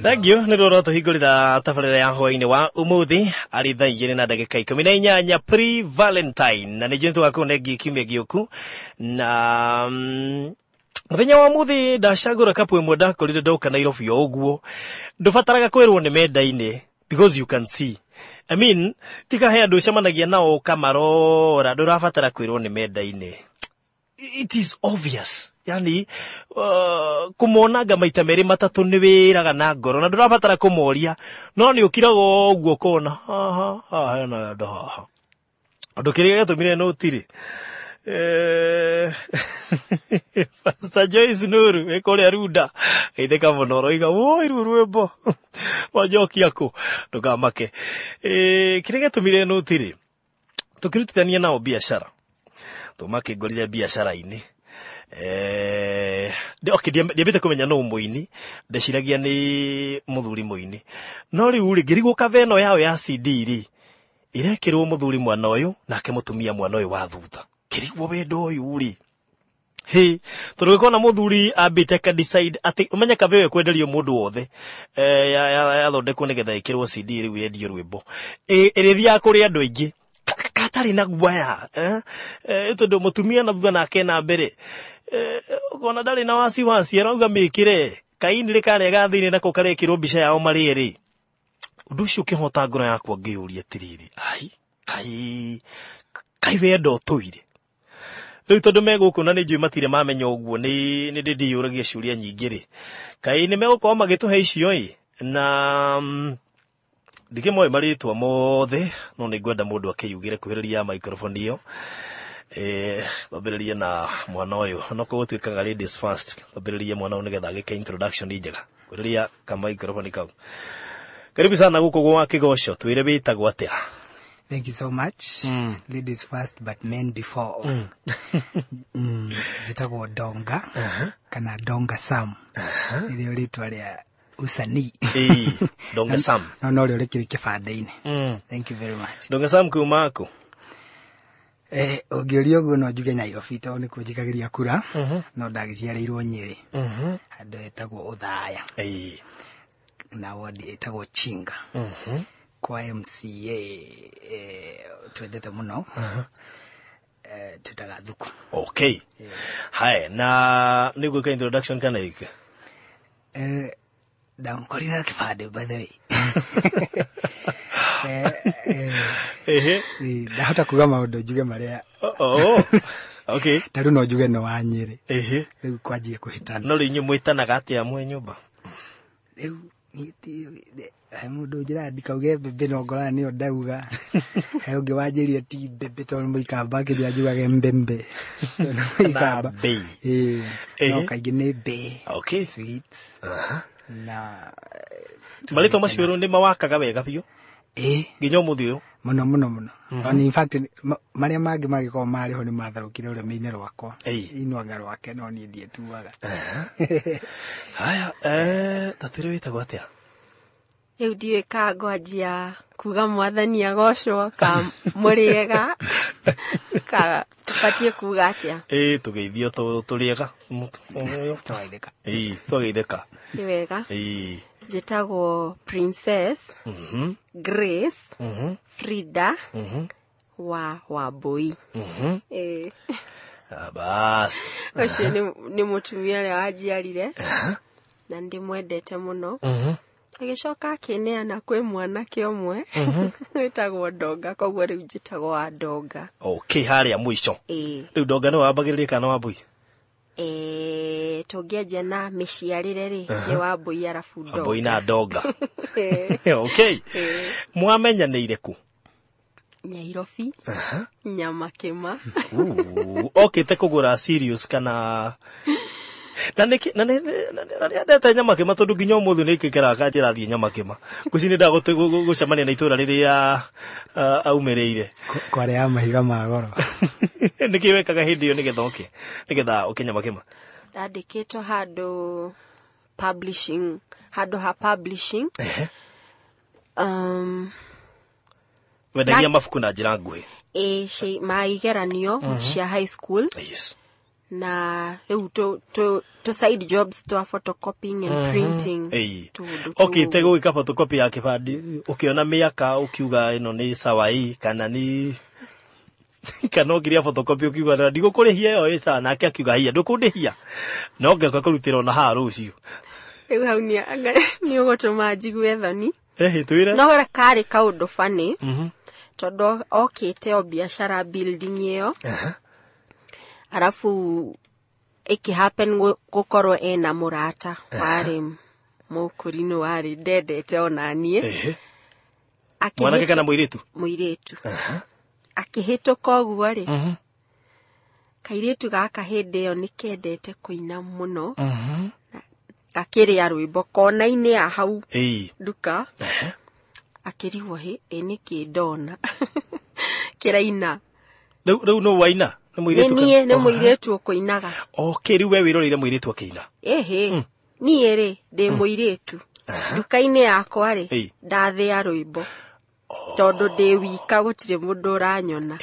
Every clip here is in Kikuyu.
Thank you nä rå rotå tabarä ya hwainä wa umuthi arä thaa 2 na ndagä ka 18 pre Valentine na nä njå nä tå gakorwo nengi kiumia gä å ku na muthenya wa muthi ndacagå kapu ĩmwe ndakorire ndoka Nairobi o ũguo. Ndũbataraga kwĩrwo nĩ menda-inĩ because you can see. I mean, tikahe andũ ũcemanagia nao ũkamarora, ndũrabatara kwĩrwo nĩ menda-inĩ. It is obvious. Yani, kũmonanga maita merĩ matatũ nĩ wĩraga na ngoro na ndũrabatara kũmoria, no nĩ ũkiraga ũguo ũkona haha haha hena andũ haha. Ũndũ kĩrĩa gĩatũmire no tirĩ. Pastor Joyce Nuru wĩ kũrĩa Runda geithĩka mũno ũroiga woi rĩu rwĩmbo wanjokia kũ, ndũkamake. Kĩrĩa gĩatũmire no tirĩ tũkĩrutithania nao biacara tũmakĩngorire biacara-inĩ. Okay, ndiambĩte kũmenya nũ mũini, ndeciragia nĩ mũthuri mũini, no rĩu rĩ ngĩrigwo cover ĩno yao ya CD rĩ irekĩrwo mũthuri mwana ũyũ nake mũtumia mwana ũyũ wa thutha, ngĩrigwo wendo ũyũ rĩ hĩ tondũ gĩkona mũthuri ambĩte ka decide atĩ ũmenye cover ĩyo ĩkwenderio mũndũ wothe, yathondekwo nĩgetha ĩkĩrwo CD rĩu yendio rwĩmbo ĩrĩthiaga kũrĩ andũ aingĩ katarĩ na guaya, tondũ mũtumia na thutha nake na mbere, ũkona ndarĩ na wasiwasi, arauga mĩkĩre kaini rĩ karĩa ga thĩinĩ nako karekĩrwo mbica yao marĩ erĩ. Ũndũ ũcio ũkĩhota ngoro yakwa ngĩyũria atĩrĩrĩ, ai kai kai wendo ũtũire rĩu tondũ me gũkũ na nĩ njũĩ matirĩ mamenya ũguo, nĩ nĩ ndĩyũragia ciũria nyingĩ rĩ, kai nĩ megũkorwo magĩtũhe icio ĩ na ndikĩmoĩ marĩtwa mothe, no nĩ ngwenda mũndũ akĩyugĩre kuhĩrĩria microphone ĩyo. Twambĩrĩrie na mwana ũyũ, no gũtuĩkaga ladies first, twambĩrĩrie mwana ũyũ nĩgetha agĩke introduction njega. Kuhĩrĩria ka microphone kau. Karibu sana gũkũ gwa Kĩgoco, twĩre wĩtagwo atĩa? Thank you so much. Ladies first, but men before. Njĩtagwo Donga kana Donga Sam. Nĩrĩo rĩtwa rĩa usanii. Ĩĩ, Donga Sam. No norĩo rĩkĩrĩ kĩbandĩ-inĩ. Thank you very much. Donga Sam kuma kũ? Ũngĩũria ũguo no njuge Nairobi tondũ nĩkuo njikagĩria kura, no ndagĩciarĩirwo Nyĩrĩ, handũ hetagwo Ũthaya na wodi ĩtagwo Chinga, kwa MCA twendete mũno, twĩtaga Thuku. Okay. Haya, na nĩ gwĩka introduction kana ĩke? Ndamũkorire na kĩbandĩ, by the way. Ndahota kuga maũndũ njuge marĩa Oh, okay. Ta rĩu no njuge nĩ wa Nyĩrĩ. Rĩu kwanjie kũhĩtana. No rĩu inyuĩ mwĩtanaga atĩa mwĩ nyũmba? Rĩu niĩ he mũndũ ũnjĩraga ndikauge mbembe no ngoraga nĩyo ndauga. He ũngĩ wanjĩrire ti mbembe tondũ mũikamba akĩnjĩra njugage mbembe. Tondũ Na mũikamba. mbei. Ĩĩ. No kaingĩ nĩ mbĩ. Sweet. Na Marĩtwa macio rĩu nĩ mawakaga wega biũ? Ĩĩ. Nginya ũmũthĩ ũyũ? Mũno mũno mũno. Ona in fact marĩa mangĩ mangĩkorwo marĩ ho nĩ matharũkire rũrĩmĩ-inĩ rwakwa. Inwanga rwake no niĩ ndietuaga. Haya, ta twĩre wĩtagwo atĩa? Rĩu ndiũĩ ka ngwanjia kuga mwathani agocwo ka mũrĩega ka tũbatiĩ kuga atĩa? Ĩĩ, tũgeithio tũrĩega. Twageithĩka. Ĩĩ, twageithĩka. Nĩ wega. Ĩĩ. Njĩtagwo Princess Grace Frida wa Wambui. Ĩĩ. Bas. Ũcio nĩ mũtumia ũrĩa wanjiarire na ndĩmwendete mũno. Agĩcoka akĩneana kwĩ mwanake ũmwe wĩtagwo Ndonga, koguo rĩu njĩtagwo wa Ndonga. Okay, harĩa mũico. Ĩĩ. Rĩu Ndonga nĩwe wambagĩrĩria kana Wambui? Tũngĩanjia na mĩciarĩre rĩ, nĩ Wambui arabu Ndonga. Wambui na Ndonga. Okay. Mwamenyanĩire kũ? Nairobi. Nyamakĩma. Okĩte kũgũra Sirius kana na nĩkĩ, na nĩ, na nĩ, na nĩ andete Nyamakĩma tondũ nginya ũmũthĩ nĩ ngĩkeraga kanjĩra thiĩ Nyamakĩma. Ngwĩciria nĩ gũcemania na itũra rĩrĩa aumĩrĩire. Kwarĩ ya mahiga ma goro. Nĩkĩ wekaga hĩndĩ ĩyo nĩgetha ũke? Nĩgetha ũke Nyamakĩma? Ndandĩkĩtwo handũ publishing, handũ ha publishing. Wendagia mabuku na njĩra nguhĩ. Ĩĩ, ma igeranio cia high school. Na rĩu tũ side jobs twa photocopying and printing. Tũũndũ Okĩte gũgĩka photocopy ya kĩbandĩ, ũkĩona mĩaka ũkiuga ĩno nĩ sawa ĩ kana nĩ kana ũkĩrĩa photocopy ũkiuga na ndigũkũrĩhia ĩyo ĩ sawa, nake akiuga hiya ndũkũndĩhia no ngĩoka kũrutĩra ona haha rũciũ. Rĩu hau nĩ ũgũtũma njigue thoni. Ehe, twĩre. No karĩ kaũndũ funny, tondũ okĩte o biacara building ĩyo, arabu ĩkĩ happen gũkorwo ena mũrata warĩ mũkũrinũ warĩ ndendete ona niĩ. Mwanake kana mũirĩtu? Mũirĩtu. Akĩhĩtũka ũguo rĩ, kairĩtu gaka hĩndĩ ĩyo nĩ kendete kũina mũno, gakĩrĩa rwĩmbo kona-inĩ ya hau nduka, akĩrigwo hĩ ĩ nĩkĩ ndona kĩraina. Rĩu nũ waina? Nĩ mũirĩtu? Nĩ niĩ, nĩ mũirĩtu ũkũinaga. Okay, rĩu we wĩroreire mũirĩtu akĩina. Ĩhĩ, niĩ rĩ ndĩ mũirĩtu nduka-inĩ yakwa rĩ, ndathĩa rwĩmbo tondũ ndĩ wika, gũtirĩ mũndũ ũranyona.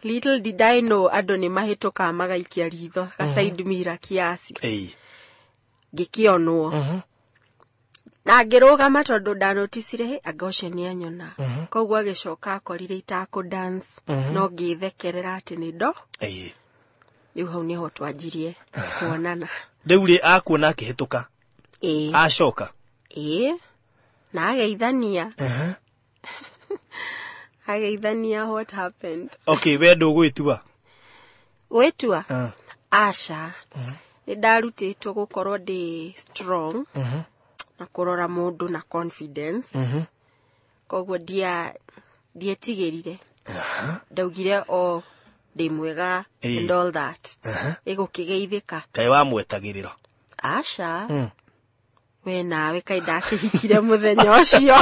Little did I know andũ nĩ mahĩtũkaga magaikia ritho ga side mirror kiasi. Ngĩkĩonwo na ngĩrũgama tondũ ndanoticire hĩ anga ũcio nĩ anyona, koguo agĩcoka akorire itakũ dance, no ngĩthekerera atĩ nĩ ndo. Rĩu hau nĩho twanjirie kuonana. Rĩu rĩ akuona akĩhĩtũka? Ĩĩ. Acoka? Ĩĩ, na ageithania. Ageithania, what happened? Okay, we ndũgwĩtua? Gwĩtua? Aca, nĩ ndarutĩtwo gũkorwo ndĩ strong na kũrora mũndũ na confidence, koguo ndietigĩrire, ndaugire o ndĩ mwega and all that, ĩgũkĩgeithĩka. Kaĩ wamwetagĩrĩra? Aca, we nawe kaĩ ndakĩhikire mũthenya ũcio.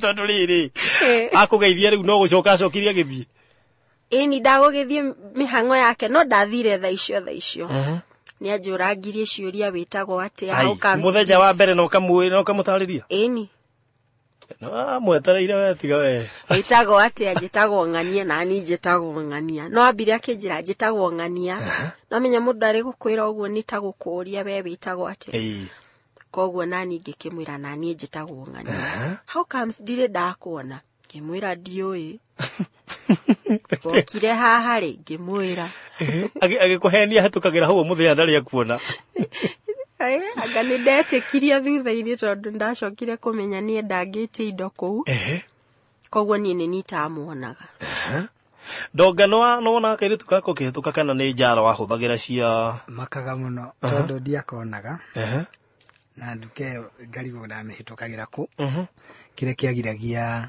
Tondũ rĩrĩ akũgeithia rĩu no gũcoka acokirie agĩthiĩ? Ĩni, ndagũgĩthiĩ mĩhang'o yake, no ndathire thaa icio thaa icio nĩ anjũrangirie ciũria, wĩtagwo atĩa? Ai, How comes? Mũthenya wa mbere no ũkamũtarĩria? Ĩni. No mwetereire we, tiga we. Wĩtagwo atĩa? Njĩtagwo Ng'ania. Nani njĩtagwo Ng'ania, no ambire akĩnjĩra njĩtagwo Ng'ania, no menya mũndũ arĩ gũkwĩra ũguo nĩ ta gũkũũria we wĩtagwo atĩa. Koguo nani ngĩkĩmwĩra naniĩ njĩtagwo Ng'ania. How comes ndirĩ ndakuona? Ngĩmwĩra ndiũĩ, wokire haha rĩ, ngĩmwĩra. Agĩkũhenia hetũkagĩra hau mũthenya ndarĩ akuona. Anga nĩ ndetĩkirie thutha-inĩ tondũ ndacokire kũmenya niĩ ndangĩtie indo kũu, koguo niĩ nĩ nitamuonaga. Ndonga, nĩwonaga kairĩtu gako kĩhĩtũka kana nĩ njara wahũthagĩra cia? Makaga mũno tondũ ndiakonaga na nduka ĩyo ngarigwo ndamĩhĩtũkagĩra kũ, kĩrĩa kĩagiragia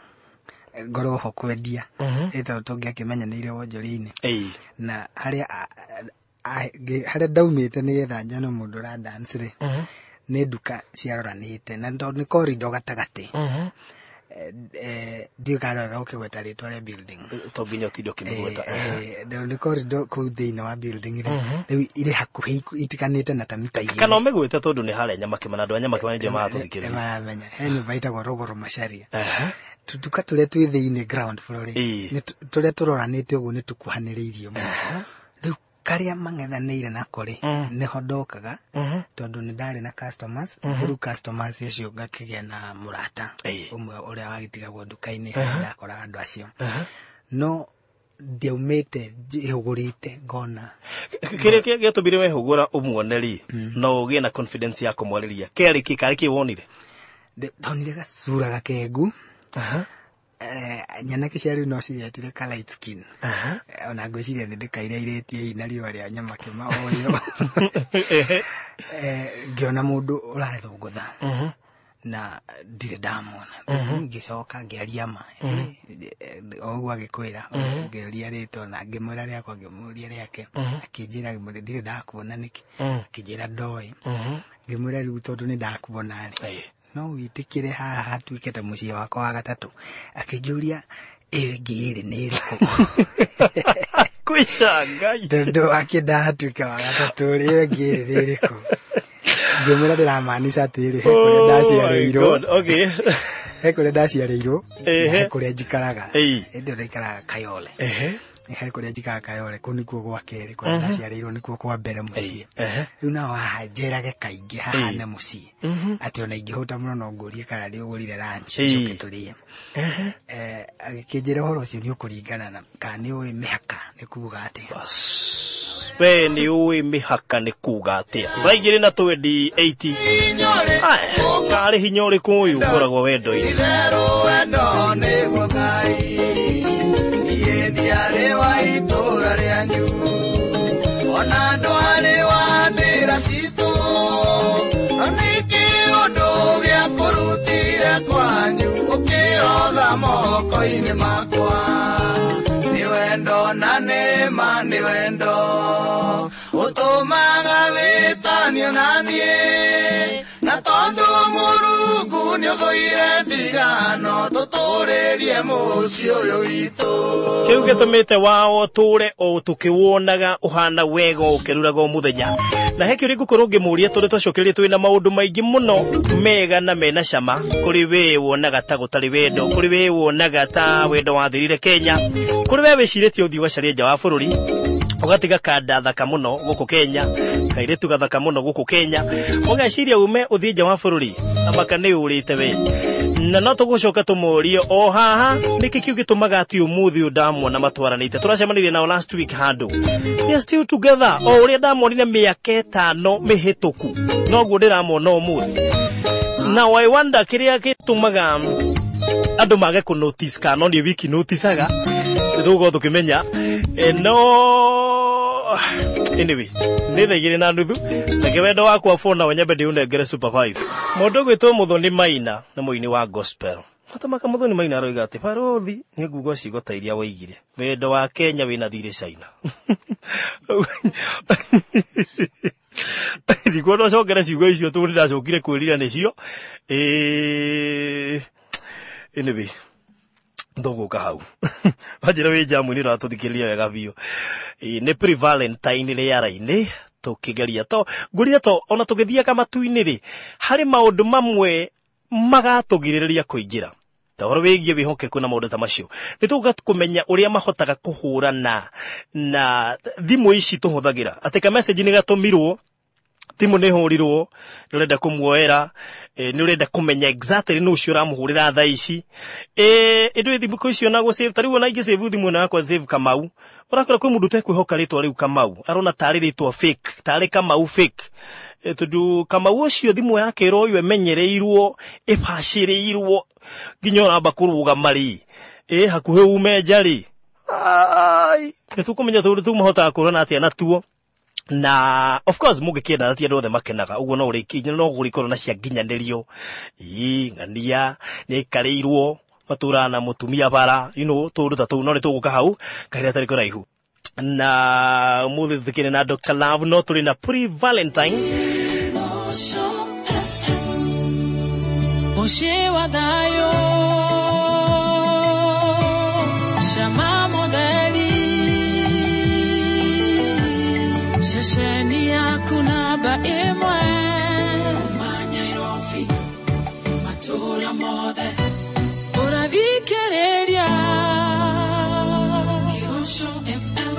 ngorwo ho kwendia ĩ tondũ tũngĩakĩmenyanĩire wonjoria-inĩ na harĩa harĩa ndaumĩte nĩgetha nyone mũndũ ũra dance rĩ, nĩ nduka ciaroranĩte na tondũ nĩ corridor gatagatĩ, ndiũĩ kana wega gũkĩgweta rĩtwa rĩa building. To nginya ũtinde ũkĩmĩgweta. Nĩ corridor kũu thĩinĩ wa building rĩ, rĩu irĩ hakuhĩ itiganĩte na ta mita 2. Kana ũmĩgwĩte tondũ nĩ harĩa Nyamakĩma na andũ a Nyamakĩma nĩ maratũthikĩrĩria. Maramenya he nyũmba ĩtagwo Rũgũrũ Macharia. Tuduka tũrĩa twĩ thĩinĩ ground floor rĩ, nĩ tũrĩa tũroranĩte ũguo nĩ tũkuhanĩrĩirie mũno. Rĩu karĩa mang'ethanĩire nako rĩ, nĩho ndokaga tondũ nĩ ndarĩ na customers. Rĩu customers acio ngakĩgĩa na mũrata ũmwe ũrĩa wagĩtigagwo nduka-inĩ harĩa ndakoraga andũ acio, no ndiaumĩte ĩhũgũrĩte ngona. Kĩrĩa gĩatũmire wehũgũra ũmuone rĩ, no ũgĩe na confidence ya kũmwarĩria, kĩarĩ kĩ karĩ kĩ wonire? Ndonire gacura gakengu. Nyanake cia rĩu no ciretire ka light skin. Ona ngwĩciria nĩ ndĩkairairĩtie hihi na riũa rĩa Nyamakĩma ũyũ. Ngĩona mũndũ ũrathũngũtha na ndirĩ ndamona. Ngĩcoka ngĩaria ma o ũguo agĩkwĩra, ngĩũria rĩtwa na ngĩmwĩra rĩakwa, ngĩmũria rĩake, akĩnjĩra, ngĩmwĩra ndirĩ ndakuona nĩkĩ, akĩnjĩra ndoĩ. Ngĩmwĩra rĩu tondũ nĩ ndakuona rĩ, no wĩtĩkĩre haha hatuĩke ta mũciĩ wakwa wa gatatũ? Akĩnjũria ĩyo ĩngĩ ĩrĩ nĩ ĩrĩkũ. Kwica Ngai. Tondũ akĩenda hatuĩke wa gatatũ rĩ, ĩyo ĩngĩ ĩrĩ nĩ ĩrĩkũ? Ngĩmwĩra ndĩramaanisha atĩrĩ, he kũrĩa ndaciarĩirwo, he kũrĩa ndaciarĩirwo na he kũrĩa njikaraga. Hĩndĩ ĩyo ndaikaraga Kayole. Harĩ kũrĩa njikaga Kayole, kũu nĩkuo gwa kerĩ, kũrĩa ndaciarĩirwo nĩkuo kwa mbere mũciĩ. Rĩu nao haha njerage kaingĩ hahana mũciĩ, atĩ ona ingĩhũta mũno no ngũrie kana nĩ ũgũrire lunch njoke tũrĩe. Agĩkĩnjĩra ũhoro ũcio nĩ ũkũringana na kana nĩ ũĩ mĩhaka nĩ kuga atĩa. We nĩ ũĩ mĩhaka nĩ kuga atĩa. Thaa 2:28. Karĩ hinya ũrĩkũ ũyũ ũkoragwo wendo-inĩ? Wendo nĩguo Ngai, niĩ ndiarĩ wa itũũra rĩanyu, ona ndwarĩ wa ndĩra citũ, no nĩkĩ ũndũ gĩakũrutire kwanyu ũkĩotha moko-inĩ makwa? Nĩ wendo na nĩma, nĩ wendo ũtũmaga wĩtanio na niĩ, na tondũ Mũrungu nĩũthũire ndigano, tũtũrĩrie mũciĩ ũyũ witũ. Kĩu gĩtũmĩte wao tũre o tũkĩwonaga ũhana wega ũkĩruraga o mũthenya. Na he kĩũria ngũkorwo ngĩmũria tondũ twacokereria twĩ na maũndũ maingĩ mũno mega na mena cama. Kũrĩ we wonaga ta gũtarĩ wendo, kũrĩ we wonaga ta wendo wathirire Kenya, kũrĩ we wĩcirĩtie ũthiĩ ũgacarie nja wa bũrũri, ũgatiga kanda thaka mũno gũkũ Kenya, kairĩtu gathaka mũno gũkũ Kenya, ũgeciria ume ũthiĩ nja wa bũrũri, amaka nĩ ũrĩte we. Na no tũgũcoka tũmũrie o haha nĩkĩ kĩu gĩtũmaga atĩ ũmũthĩ ũyũ ndamuona matwaranĩte. Tũracemanirie nao last week handũ, they are still together. O ũrĩa ndamonire mĩaka 5 mĩhĩtũku noguo ndĩramona ũmũthĩ. Now I wonder kĩrĩa gĩtũmaga andũ mage kũ notice kana no niĩ wiki noticeaga, tũgũkorwo tũkĩmenya. No anyway, nĩ thaa 2:30 reke wendo wakwa bona nyambe ndĩũnengere Super 5. Mũndũ ũgwĩtwo Mũthoni Maina nĩ mũini wa gospel. Matamaka Mũthoni Maina aroiga atĩ barothi nĩ nguga ciugo ta iria waigire, wendo wa Kenya wĩna thirĩ China. Ndikuona ũcokere ciugo icio tondũ nĩndacokire kwĩrira nĩcio. Anyway, ndũgũka hau. Wanjĩra wĩ njamu-inĩ ũratũthikĩrĩria wega biũ. Nĩ pre-Valentine rĩara-inĩ tũkĩgeria to ngũria to ona tũgĩthiaga matu-inĩ rĩ, harĩ maũndũ mamwe magatũgirĩrĩria kũingĩra ta ũhoro wĩgiĩ wĩhokeku na maũndũ ta macio. Nĩ tũgũka kũmenya ũrĩa mahotaga kũhũrana na thimũ ici tũhũthagĩra, atĩ ka message nĩ gatũmirwo, thimũ nĩ hũrirwo, nĩ ũrenda kũmuoera, nĩ ũrenda kũmenya exactly nũ ũcio ũramũhũrĩra thaa ici. Ĩndũ thimũ icio na gũsave, ta rĩu ona ingĩ save thimũ ĩno yakwa save Kamau, ũrakora kwĩ mũndũ ũtekwĩhoka rĩtwa rĩu Kamau, arona tarĩ rĩtwa fake, tarĩ Kamau fake. Tondũ Kamau ũcio thimũ yake ĩroywo ĩmenyereirwo, ĩbacĩrĩirwo nginya ũramba kũrũgama rĩ, hakuhĩ ume nja rĩ, nĩ tũkũmenya tondũ tũmahotaga kũrana atĩa natuo. Na of course mũngĩkĩenda ti andũ othe makenaga ũguo, no ũrĩkinya no gũrĩkorwo na cia nginyanĩrio. Ng'ania nĩ aikarĩirwo matũraga na mũtumia bara, you know, tũndũ ta tũu, no nĩ tũgũka hau kahinda gatarĩ kũraihu. Na ũmũthĩ tũtikĩrĩ na Dr. Love, no tũrĩ na pre-Valentine. Mũciĩ wa thayũ, cama mũtheri, ceceni yaku namba 1, kuma Nairobi matũũra mothe ũrathikĩrĩria Kĩgoco FM.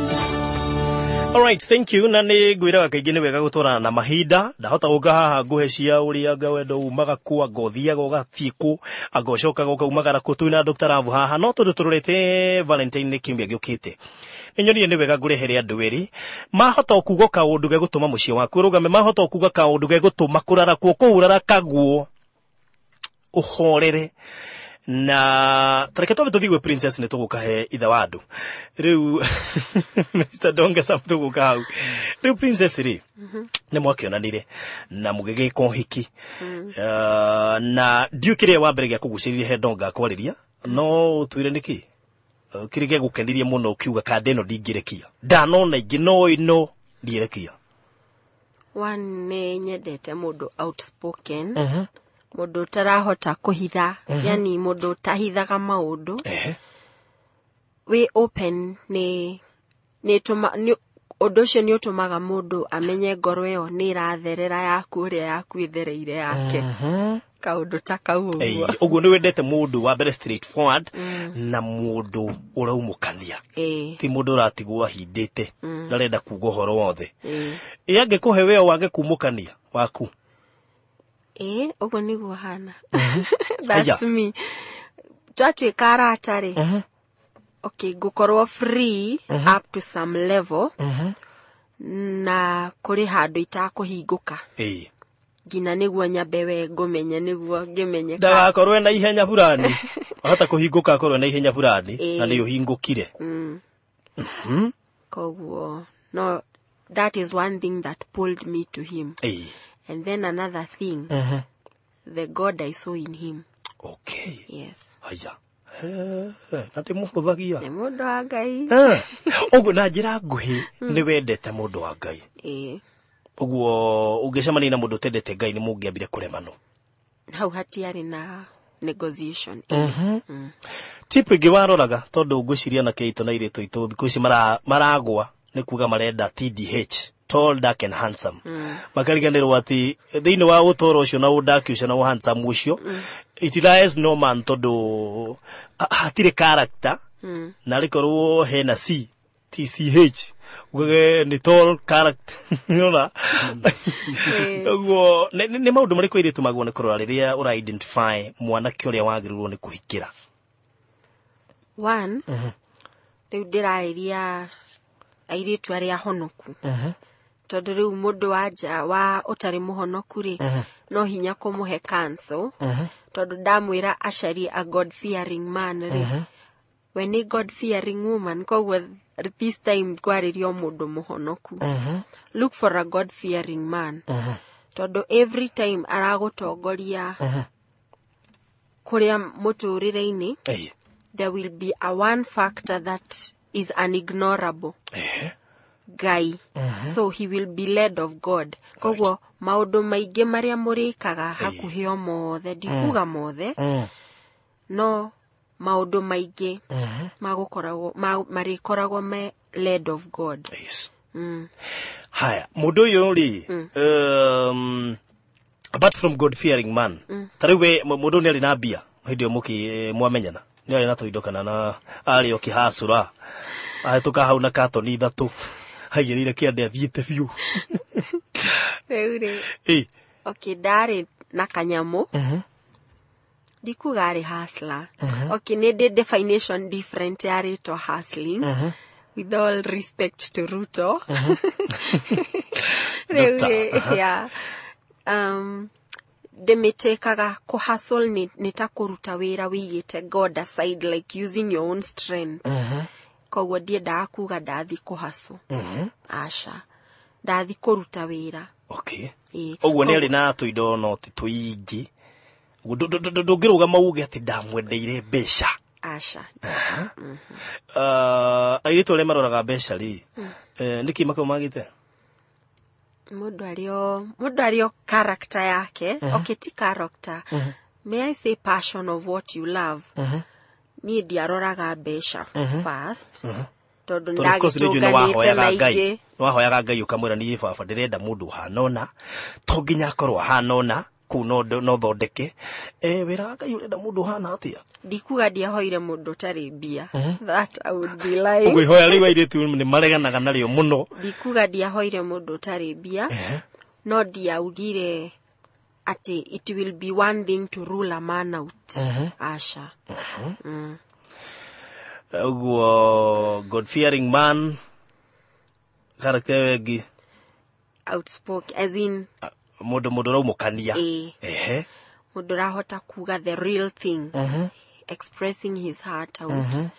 All right, thank you. Na nĩ ngwĩraga kaingĩ nĩ wega gũtwarana na mahinda. Ndahota gũka haha ngũhe cia ũrĩa anga wendo umaga kũ, anga ũthiaga ũgathiĩ kũ, anga ũcokaga ũkaumagara kũ. Twĩ na Dr. Love haha, no tondũ tũrorete Valentine nĩ kiumia gĩũkĩte, nĩ nyonire nĩ wega ngũrehere andũ erĩ mahota o kuga kaũndũ gegũtũma mũciĩ waku ũrũgame, mahota o kuga kaũndũ gegũtũma kũrarakwo kũu ũrarakagwo ũhorere. Na tareke twambe tũthiĩ gwĩ Princess, nĩ tũgũka he ithe wa andũ rĩu Mr. Donga Sam, tũgũka hau rĩu. Princess rĩ, nĩ mwakĩonanire na mũgĩgĩka ũhiki, na ndiũĩ kĩrĩa wa mbere gĩa kũgucĩrĩria he Donga kwarĩria, no ũtwĩre nĩkĩ kĩrĩa gĩagũkenirie mũno ũkiuga kanda ĩno ndingĩrekia, ndanona ingĩ no ĩno ndiĩrekia? One, nĩ nyendete mũndũ outspoken, mũndũ ũtarahota kũhitha, yani mũndũ ũtahithaga maũndũ, wĩ open. Nĩ nĩ tũma nĩ ũndũ ũcio nĩ ũtũmaga mũndũ amenye ngoro ĩyo nĩ ĩratherera yaku ũrĩa yaku ĩthereire yake. Kaũndũ ta kau ũguo. Ũguo nĩ wendete mũndũ wa mbere straight forward na mũndũ ũraumũkania. Ti mũndũ ũratigwo ahindĩte, ndarenda kuga ũhoro wothe. Ĩ angĩkũhe we wage kumũkania waku? Ũguo nĩguo hana. That's me. Twatuĩka arata rĩ, okay, ngũkorwo free up to some level, na kũrĩ handũ itakũhingũka. Nginya nĩguo nyambe we ngũmenye, nĩguo ngĩmenye. Ndagakorwo na ihenya fulani. Wahota kũhingũka akorwo na ihenya fulani, na nĩ ũhingũkire. Koguo, no, that is one thing that pulled me to him. And then another thing, the God I saw in him. Okay. Yes. Haya. Na ndĩmũhũthagia. Nĩ mũndũ wa Ngai. Ũguo na njĩra nguhĩ nĩ wendete mũndũ wa Ngai. Ũguo ũngĩcemania na mũndũ ũtendete Ngai nĩ mũngĩambire kũremanwo. Hau hatiarĩ na negotiation. Tip ĩngĩ waroraga tondũ ngwĩciria anake aitũ na airĩtu aitũ thikũ ici maragwa nĩ kuga marenda TDH, tall, dark and handsome. Makariganĩrwo atĩ thĩinĩ wa ũtoro ũcio na ũdark ũcio na ũhandsome ũcio, it lies no man tondũ hatirĩ character, na rĩkorwo hena C, TCH, ugage nĩ tall character. Nĩũrona? Ũguo nĩ maũndũ marĩkũ airĩtu magwo nĩ kũrora rĩrĩa ũra identify mwanake ũrĩa wagĩrĩirwo nĩ kũhikĩra? One, rĩu ndĩrarĩria airĩtu arĩa honoku. Tondũ rĩu mũndũ wa nja wa ũtarĩ mũhonoku rĩ, no hinya kũmũhe counsel, tondũ ndamwĩra acarie a God fearing man rĩ, we nĩ God fearing woman, koguo this time ngwarĩria o mũndũ mũhonoku. Look for a God fearing man. Tondũ every time aragũtongoria kũrĩa mũtũrĩre-inĩ, there will be a one factor that is unignorable. Ngai. So he will be led of God. Koguo maũndũ maingĩ marĩa mũrĩkaga hakuhĩ o mothe, ndikuga mothe, no maũndũ maingĩ magũkoragwo marĩkoragwo me led of God. Yes. Haya, mũndũ ũyũ rĩ, apart from God fearing man, ta rĩu we mũndũ nĩ arĩ na mbia hĩndĩ ĩyo mũkĩ mwamenyana, nĩ arĩ na tũindo kana na arĩ o kĩhacũra ahĩtũka hau na katoni ithatũ aigĩrĩire kĩande athiĩte biũ. Rĩu rĩ, okay, ndarĩ na kanyamũ, ndikuga arĩ hustler. Okay, nĩ ndĩ definition different ya rĩtwa hustling, with all respect to Ruto. Rĩu rĩ, yeah. Ndĩmĩtĩkaga kũ hustle nĩ ta kũruta wĩra wĩigĩte God aside, like using your own strength. Koguo ndiendaga kuga ndathi kũ hustle. Aca, ndathi kũruta wĩra. Okay. Ũguo nĩ arĩ na tũindo no ti tũingĩ. Ndũngĩrũgama uge atĩ ndamwendeire mbeca. Aca. Airĩtu arĩa maroraga mbeca rĩ, nĩkĩ makoragwo magĩte? Mũndũ arĩ o character yake. Okay, ti character. May I say passion of what you love. Niĩ ndiaroraga mbeca first. Tondũ ndagĩtũnganĩte na ingĩ. Nĩwahoyaga Ngai ũkamwĩra niĩ baba ndĩrenda mũndũ ũhana ũna, to nginya akorwo ahana ũna, kũu no thondeke. Wĩra wa Ngai ũrenda mũndũ ũhana atĩa? Ndikuga ndiahoire mũndũ ũtarĩ mbia. That I would be lying. Ũguo ihoya rĩu airĩtu nĩ mareganaga narĩo mũno. Ndikuga ndiahoire mũndũ ũtarĩ mbia, no ndiaugire atĩ it will be one thing to rule a man out. Aca. Ũguo God fearing man, character ĩyo ĩngĩ? Outspoken, as in Mũndũ ũraumũkania. Mũndũ ũrahota kuga the real thing. Expressing his heart out.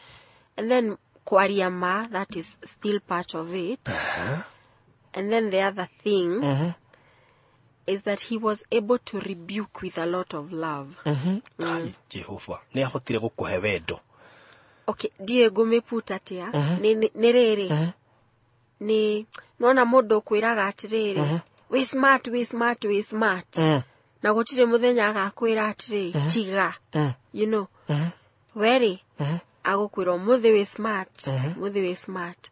And then kwaria ma, that is still part of it. And then the other thing is that he was able to rebuke with a lot of love. Kai Jehova, nĩ ahotire gũkũhe wendo. Okay, ndiĩ ngũmĩputa atĩa? Nĩ rĩrĩ. Nĩ nona mũndũ ũkwĩraga atĩrĩrĩ, wĩ smart, wĩ smart, wĩ smart. Na gũtirĩ mũthenya agakwĩra atĩrĩ, tiga. You know. Werĩ, agũkwĩra ũmũthĩ wĩ smart, ũmũthĩ wĩ smart.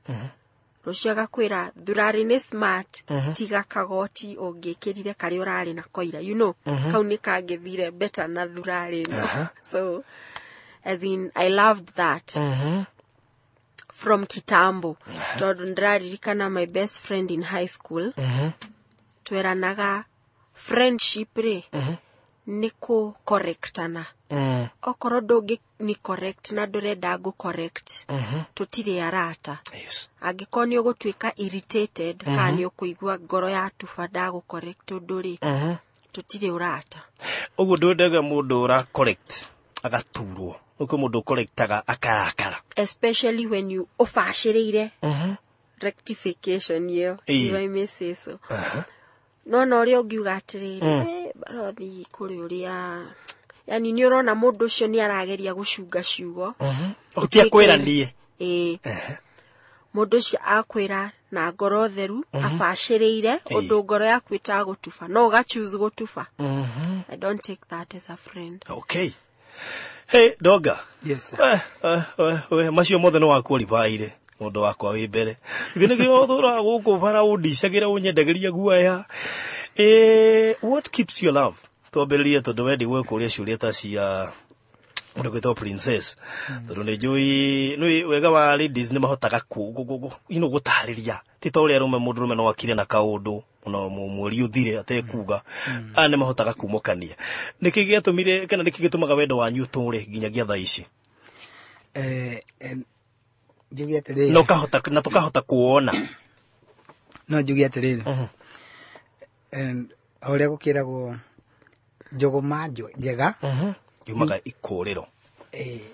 Rũciũ agakwĩra thurarĩ nĩ smart, tiga kagoti ũngĩkĩrire karĩa ũrarĩ na koira, you know, kau nĩ kangĩthire better na thurarĩ ĩno. So as in I loved that from kitambo, tondũ ndĩraririkana my best friend in high school, tweranaga friendship rĩ nĩ kũ correctana. Okorwo ndũngĩ ni correct na ndũrenda ngũ correct, tũtirĩ arata. Angĩkorwo nĩ ũgũtuĩka irritated kana nĩ ũkũigua ngoro yatuba ndagũ correct ũndũ rĩ, tũtirĩ ũrata. Ũguo ndwendaga mũndũ ũra correct agaturwo, ũkĩ mũndũ correctaga akarakara. Especially when you ũbacĩrĩire rectification ĩyo, if I may say so. No na ũrĩa ũngiuga atĩrĩrĩ, barothi kũrĩ ũrĩa, yani nĩ ũrona mũndũ ũcio nĩ arageria gũcunga ciugo. Ũtia kwĩra niĩ. Ĩĩ. Mũndũ ũcio akwĩra na ngoro theru, abacĩrĩire ũndũ ngoro yaku ĩtagũtuba, no ũga choose gũtuba. I don't take that as a friend. Okay. Hey, Donga. Yes, sir. We, macio mothe nĩ wakuoribaire mũndũ wakwa wĩ mbere. Githĩ nĩkĩo ũtũraga gũkũ bara ũndicagĩra ũnyendagĩria guoya. What keeps your love? Twambĩrĩrie tondũ we ndigũgĩkũria ciũria ta cia mũndũ gwĩtwo princess, tondũ nĩ njũĩ nĩ wega wa ladies nĩ mahotaga you know, gũtarĩria, ti ta ũrĩa arũme, mũndũ rũme no akire na kaũndũ ona mweri ũthire atekuga. Aya nĩ mahotaga kumũkania. Nĩkĩ gĩatũmire kana nĩkĩ gĩtũmaga wendo wanyu ũtũre nginyagia thaa ici? Njuge atĩrĩrĩ, na ũkahota na tũkahota kuona. No njuge atĩrĩrĩ, o ũrĩa gũkĩragwo njũgũma njega yumaga ikũrĩro.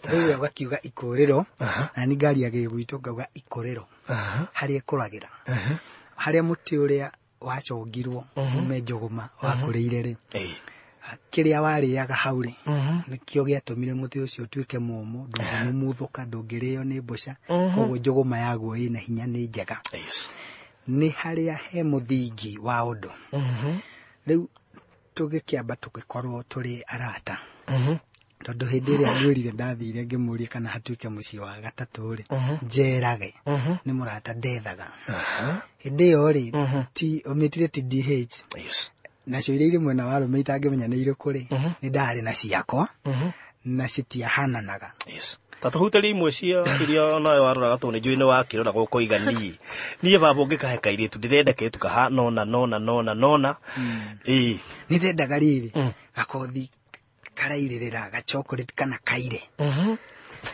Rĩu we ũgakiuga ikũrĩro, na ni ngari ya gĩgwitũ ngauga ikũrĩro, harĩa ĩkũragĩra, harĩa mũtĩ ũrĩa wacongirwo ume njũgũma wakũrĩire rĩ, kĩrĩa warĩaga hau rĩ, nĩkĩo gĩatũmire mũtĩ ũcio ũtuĩke mũmũ, ndũngĩmumuthũka, ndũngĩrĩo nĩ mbũca, koguo njũgũma yaguo ĩna hinya, nĩ njega. Nĩ harĩa he mũthingi wa ũndũ. Rĩu tũgĩkĩamba tũgĩkorwo tũrĩ arata, tondũ hĩndĩ ĩrĩa ngwĩrire ndathire ngĩmũria kana hatuĩke mũciĩ wa gatatũ rĩ, njerage nĩ mũrata ndethaga hĩndĩ ĩyo rĩ, ti ũmĩtire ti DH, nacio iria irĩ mwena wa arũme itangĩmenya nĩ irĩkũ rĩ, nĩ ndarĩ na ciakwa na citiahananaga. Ta tũhutĩrie imwe cia iria nawe waroraga, tondũ nĩ njũĩ nĩ wakĩroraga ũkoiga niĩ baba ũngĩkahe kairĩtu ndĩrenda kairĩtu kahana ũna nona nona nona. Ĩĩ. Nĩ ndendaga rĩrĩ gakothi karairĩrĩra ga chocolate kana kaire,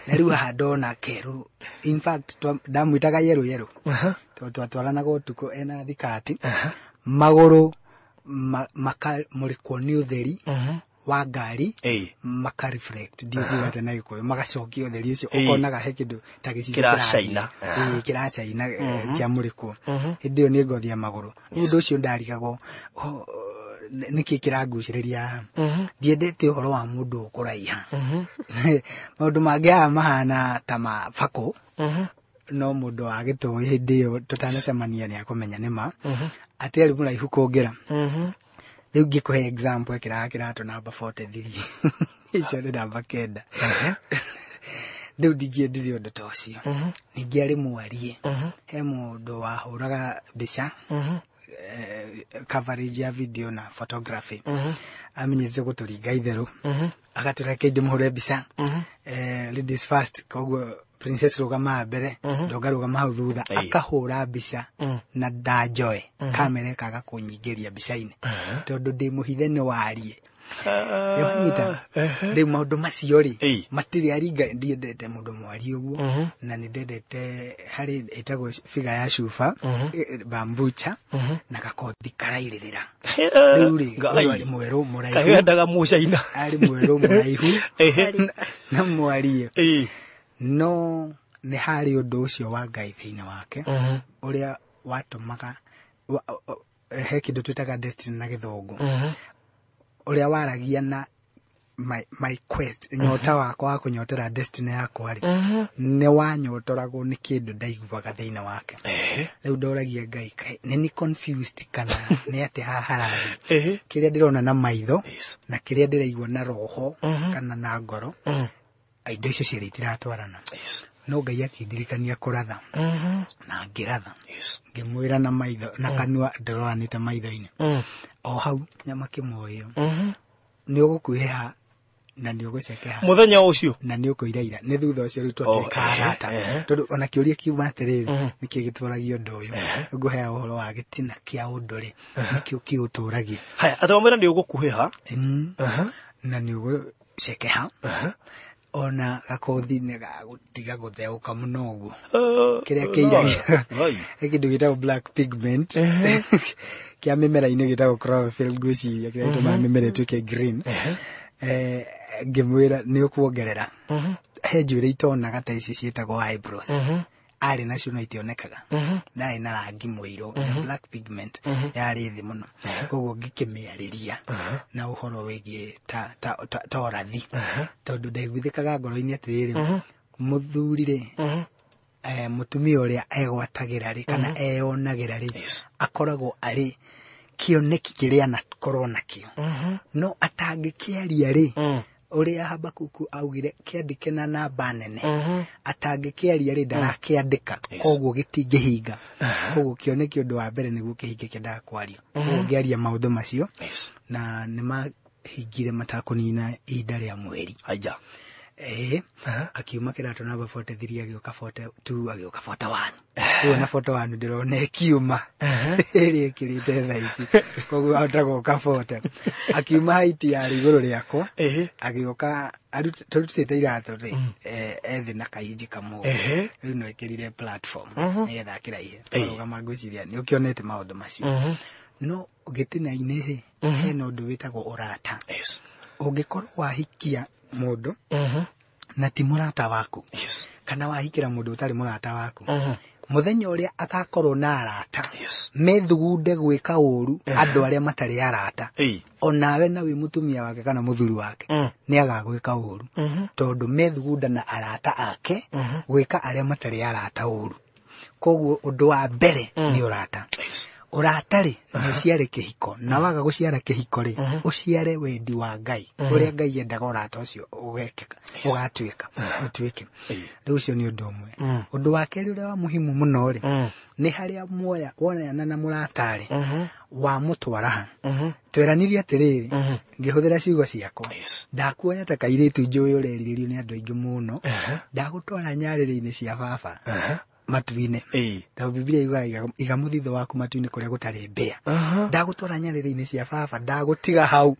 na rĩu haha ndona kerũ, in fact ndamwĩtaga yerũ yerũ tondũ twatwaranaga ũtukũ ena thikati, magũrũ makamũrĩkwo nĩ ũtheri wa ngari, maka reflect, ndiũkuga atĩa na Gĩkũyũ, magacokia ũtheri ũcio, ũkonaga he kĩndũ ta gĩcicio kĩracaina. Ĩĩ, kĩracaina, kĩamũrĩkwo hĩndĩ ĩyo nĩ ngothi ya magũrũ. Rĩu ũndũ ũcio ndarigagwo nĩkĩ kĩrangucĩrĩria haha. Ndiendete ũhoro wa mũndũ ũkũraiha. Maũndũ mangĩ haha mahana ta mabakũ, no mũndũ wa gĩtũĩ hĩndĩ ĩyo tũtanacemania nĩ akũmenya nĩ ma atĩ arĩ mũraihu kũngĩra. Rĩu ngĩkũhe example, ekĩraga kĩratũ namba 43, icio nĩ namba 9. Rĩu ndingĩendire ũndũ ta ũcio. Ningĩ arĩ mwarie, he mũndũ wahũraga mbica, coverage ya video na photography, amenyerete gũtũringa itherũ, agatũreke ndĩmũhũre mbica. Ladies first, koguo princess rũgama mbere, ndonga rũgama hau thutha, akahũra mbica na ndanjoe kamera ĩkaga kũnyingĩria mbica-inĩ tondũ ndĩ mũhithe nĩ warie. Nĩwanyita? Rĩu maũndũ macio rĩ, matirĩ aringa. Ndiendete mũndũ mwarie ũguo, na nĩ ndendete harĩ ĩtagwo figa ya cuba, bambucha na gakothi karairĩrĩra. Rĩu rĩ, ũyũ arĩ mwerũ mũraihu. Kawendaga mũcaina. Arĩ mwerũ mũraihu na mwarie, no nĩ harĩ ũndũ ũcio wa Ngai thĩinĩ wake ũrĩa watũmaga he kĩndũ twĩtaga destiny na Gĩthũngũ, ũrĩa waragia na my quest, nyota wakwa wa kũnyotera destiny yakwa rĩ, nĩ wanyotoragwo nĩ kĩndũ ndaiguaga thĩinĩ wake. Rĩu ndoragia Ngai, kaĩ nĩ ni confused kana nĩ atĩ haha harathiĩ? Kĩrĩa ndĩrona na maitho na kĩrĩa ndĩraigua na roho kana na ngoro, indo icio cierĩ itiratwarana. No Ngai akĩndirikania kũratha na ngĩratha. Ngĩmwĩra na maitho na kanua ndĩroranĩte maitho-inĩ. O hau nyama kĩmoyo nĩ ũgũkuhĩha na nĩ ũgũcekeha Mũthenya ũcio. Na nĩ ũkũiraira nĩ thutha ũcio rĩu twatuĩka arata, tondũ ona kĩũria kiuma atĩrĩrĩ, nĩkĩ gĩtũragia ũndũ ũyũ? Ngũhea ũhoro wa gĩtina kĩa ũndũ rĩ, nĩkĩo kĩũtũragia. Haya, atĩ wamwĩra nĩ ũgũkuhĩha. Na nĩ ũgũcekeha, ona gakothi nĩ gagũtiga gũtheũka mũno ũguo, kĩrĩa kĩiragia he kĩndũ gĩtagwo black pigment kĩa mĩmera-inĩ gĩtagwo chlorophyll, ngwĩciria kĩrĩa gĩtũmaga mĩmera ĩtuĩke green. Ngĩmwĩra nĩ ũkuongerera he njuĩrĩ itonaga ta ici ciĩtagwo eyebrows, arĩ nacio no itionekaga, yarĩ na rangi mũirũ, the black pigment yarĩ thĩ mũno. Koguo ngĩkĩmĩarĩria na ũhoro wĩgiĩ ta ũrathi, tondũ ndaiguithĩkaga ngoro-inĩ atĩrĩrĩ, mũthuri rĩ, mũtumia ũrĩa egwatagĩra rĩ kana eyonagĩra rĩ, akoragwo arĩ kĩoneki kĩrĩa anakorwo nakĩo, no atangĩkĩaria rĩ, ũrĩa Habakuku augire kĩandĩke na namba nene, atangĩkĩaria rĩ, ndarakĩandĩka, koguo gĩtingĩhinga. Koguo kĩoneki ũndũ wa mbere nĩguo kĩhinge kĩendaga kwario. Koguo ngĩaria maũndũ macio na nĩ mahingire matakũnina ihinda rĩa mweri. Aija. Ĩĩ, akiuma kĩratũ namba 43 agĩũka 42, agĩũka 41. Rĩu ona 41 ndĩrona ĩkiuma ĩrĩa ĩkĩrĩte thaa ici, koguo ahota gũka 40. Akiuma height yarĩ igũrũ rĩakwa, agĩũka tũrutĩte iratũ rĩ, ethĩ na kainji kamwe. Rĩu no ĩkĩrire platform nĩgetha akĩraihe twarũgama. Ngwĩciria nĩ ũkĩonete maũndũ macio. No gĩtina-inĩ rĩ, hena ũndũ wĩtagwo ũrata. Ũngĩkorwo wahikia mũndũ na ti mũrata waku, kana wahikĩra mũndũ ũtarĩ mũrata waku, mũthenya ũrĩa agakorwo na arata methugunde gwĩka ũru andũ arĩa matarĩ arata, onawe na wĩ mũtumia wake kana mũthuri wake, nĩ agagwĩka ũru, tondũ methugunda na arata ake gwĩka arĩa matarĩ arata ũru. Koguo ũndũ wa mbere nĩ ũrata. Ũrata rĩ, nĩ ũciare kĩhiko, na waga gũciara kĩhiko rĩ, ũciare wendi wa Ngai, ũrĩa Ngai endaga ũrata ũcio ũgekĩka, ũgatuĩka ũtuĩke. Rĩu ũcio nĩ ũndũ ũmwe. Ũndũ wa kerĩ ũrĩa wa muhimu mũno rĩ, nĩ harĩa muoya wonana na mũratarĩ wamũtwara ha tweranire atĩrĩrĩ, ngĩhũthĩra ciugo ciakwa, ndakuoya ta kairĩtu njũĩ ũrerirĩrio nĩ andũ aingĩ mũno, ndagũtwara nyarĩrĩ-inĩ cia baba matu-inĩ, tondũ Bibilia yugaga iga mũthithũ waku matu-inĩ kũrĩa gũtarĩ mbĩa. Ndagũtwara nyarĩrĩ-inĩ cia baba, ndagũtiga hau.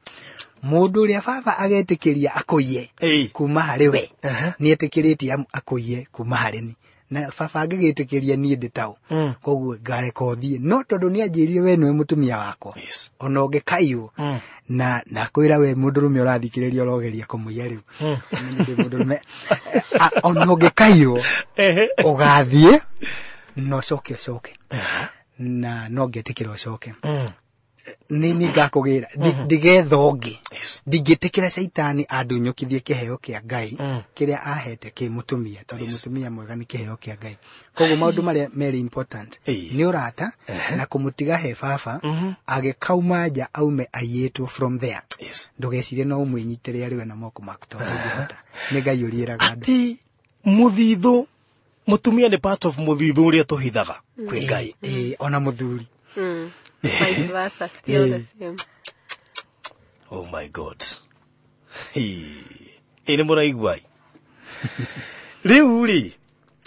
Mũndũ ũrĩa baba agetĩkĩria akũiye kuma harĩ we, nĩ etĩkĩrĩtie akũiye kuma harĩ ni, na baba angĩgĩtĩkĩria niĩ ndĩ taũ, koguo ngareka ũthiĩ. No tondũ nĩ anjĩrire we nĩwe mũtumia wakwa, ona ũngĩkaiywo na nakwĩra we mũndũrũme ũrathikĩrĩria ũrogeria kũmũiya rĩu, ũmenye ndĩ mũndũrũme. Ona ũngĩkaiywo, ũgathiĩ na ũcoke, ũcoke na no ngetĩkĩra ũcoke, nĩ ngakũgĩra ndigetha ũngĩ. Ndingĩtĩkĩra caitani andunyũkithie kĩheo kĩa Ngai kĩrĩa ahete kĩ mũtumia, tondũ mũtumia mwega nĩ kĩheo kĩa Ngai. Koguo maũndũ marĩa very important nĩ ũrata na kũmũtiga he baba. Agĩkauma nja aume aiyĩtwo from there, ndũgecirie no ũmwĩnyitĩre arĩ we na moko maku, tondũ ndũngĩhota. Nĩ Ngai ũriĩraga andũ. Atĩ mũthithũ, mũtumia nĩ part of mũthithũ ũrĩa tũhithaga kwĩ Ngai. Ĩĩ, ona mũthuri. Vice versa, still the same. Oh my God, ĩ nĩ mũraigua rĩu rĩ,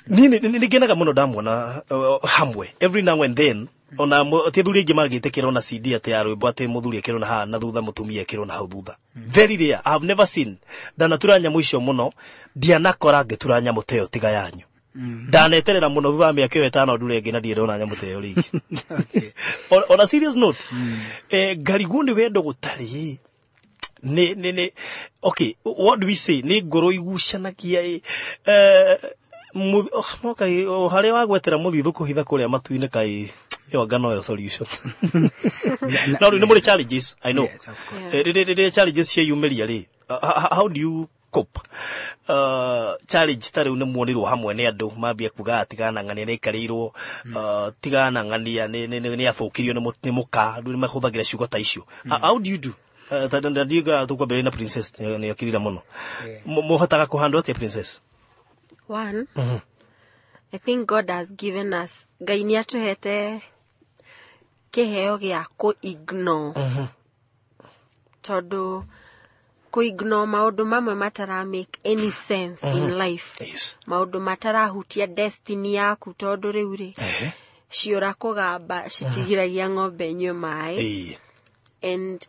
niĩ nĩ ngenaga mũno ndamwona hamwe every now and then. Ona ti athuri aingĩ mangĩtĩkĩra ona CD atĩ ya rwĩmbo atĩ mũthuri ekĩrwo na haha na thutha, mũtumia ekĩrwo na hau thutha. Very rare. I have never seen. Ndanatura nyamũ icio mũno, ndianakora ngĩtura nyamũ ta ĩyo tiga yanyu. Ndaneterera mũno thutha wa mĩaka ĩyo 5 ndure ĩngĩ na ndirĩ ndona nyamũ ta ĩyo rĩngĩ. On a serious note, ngarigwo nĩ wendo gũtarĩ nĩ okay, what do we say, nĩ ngoro igucanagia ĩ, oh, no kai o harĩa wagwetera mũthithũ kũhitha kũrĩa matu-inĩ, kai ĩyo anga noyo solution. No rĩu nĩ mũrĩ challenges, I know. Yes, of course. Rĩrĩa challenges cieyumĩria rĩ, how do you cope? Challenge ta rĩu nĩ muonirwo hamwe nĩ andũ mambia kuga tigana ng'ania nĩ aikarĩirwo, tigana ng'ania nĩ athũkirio nĩ mũka, andũ nĩ mahũthagĩra ciugo ta icio. How do you do? Ndiga tũkwambĩrĩria na Princess, nĩ akirire mũno. Mũhotaga kũhandwo atĩa, Princess? One, I think God has given us, Ngai nĩ atũhete kĩheo gĩa kũ ignore. Tondũ kũ ignore maũndũ mamwe matara make any sense in life. Yes. Maũndũ matarahutia destiny yaku tondũ rĩu rĩ, ciũra kũgamba citigiragia ng'ombe inyue maĩ. And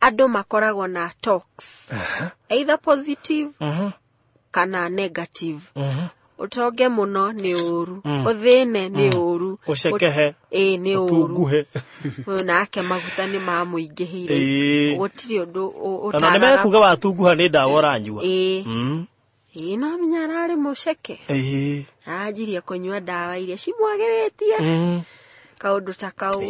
andũ makoragwo na talks, either positive kana negative. Ũtonge mũno nĩ ũru, ũthĩne nĩ ũru, Ũcekehe. Ĩĩ, nĩ ũru. Ũtunguhe. Ũyũ nake maguta nĩ mamũingĩhĩire. Gũtirĩ ũndũ Na nĩ ũtagaga. mekuga watunguha nĩ ndawa ũranyua. Ĩĩ. Ĩĩ, no menya ararĩ mũceke, aranjirie kũnyua ndawa iria cimwagĩrĩtie, kaũndũ ta kau.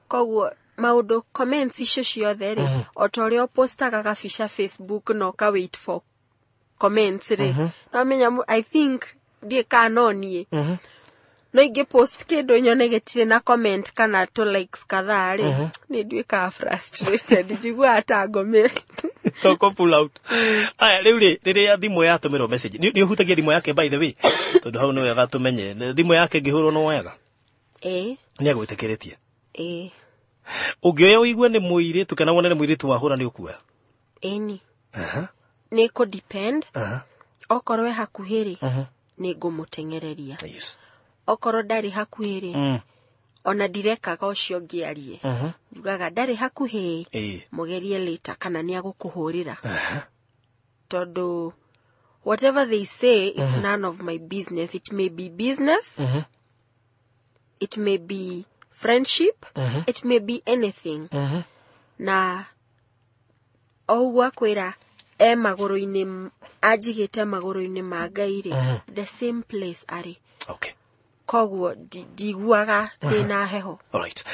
Koguo maũndũ, comments icio ciothe rĩ, o ta ũrĩa ũpostaga gabica Facebook na ũka wait for comments rĩ, no menya I think ndiĩ kana no niĩ no ingĩ post kĩndũ nyone gĩtirĩ na comment kana tũ likes kadhaa rĩ, nĩ nduĩkaga frustrated, njiguaga ta ngomĩte. Toko pull out. Aya, rĩu rĩ, rĩrĩa thimũ yatũmĩrwo message, nĩ ũhutagia thimũ yake, by the way, tondũ hau nĩ wega tũmenye. Thimũ yake ĩngĩhũrwo nĩ woyaga? Ĩĩ. Nĩ agwĩtĩkĩrĩtie? Ĩĩ. Ũngĩoya ũigue nĩ mũirĩtu kana wone nĩ mũirĩtu wahũra, nĩ ũkuoya? Ĩni, nĩ kũ depend. Okorwo e hakuhĩ rĩ, nĩ ngũmũteng'ereria. Okorwo ndarĩ hakuhĩ rĩ, ona ndirekaga ũcio ũngĩ arie, njugaga ndarĩ hakuhĩ, mũgerie later kana nĩ agũkũhũrĩra, tondũ whatever they say, it's none of my business. It may be business, it may be friendship, it may be anything. Na o ũguo akwĩra e magũrũ-inĩ, anjigĩte magũrũ-inĩ ma Ngai rĩ, the same place arĩ. Koguo ndiguaga ndĩna heho. Alright.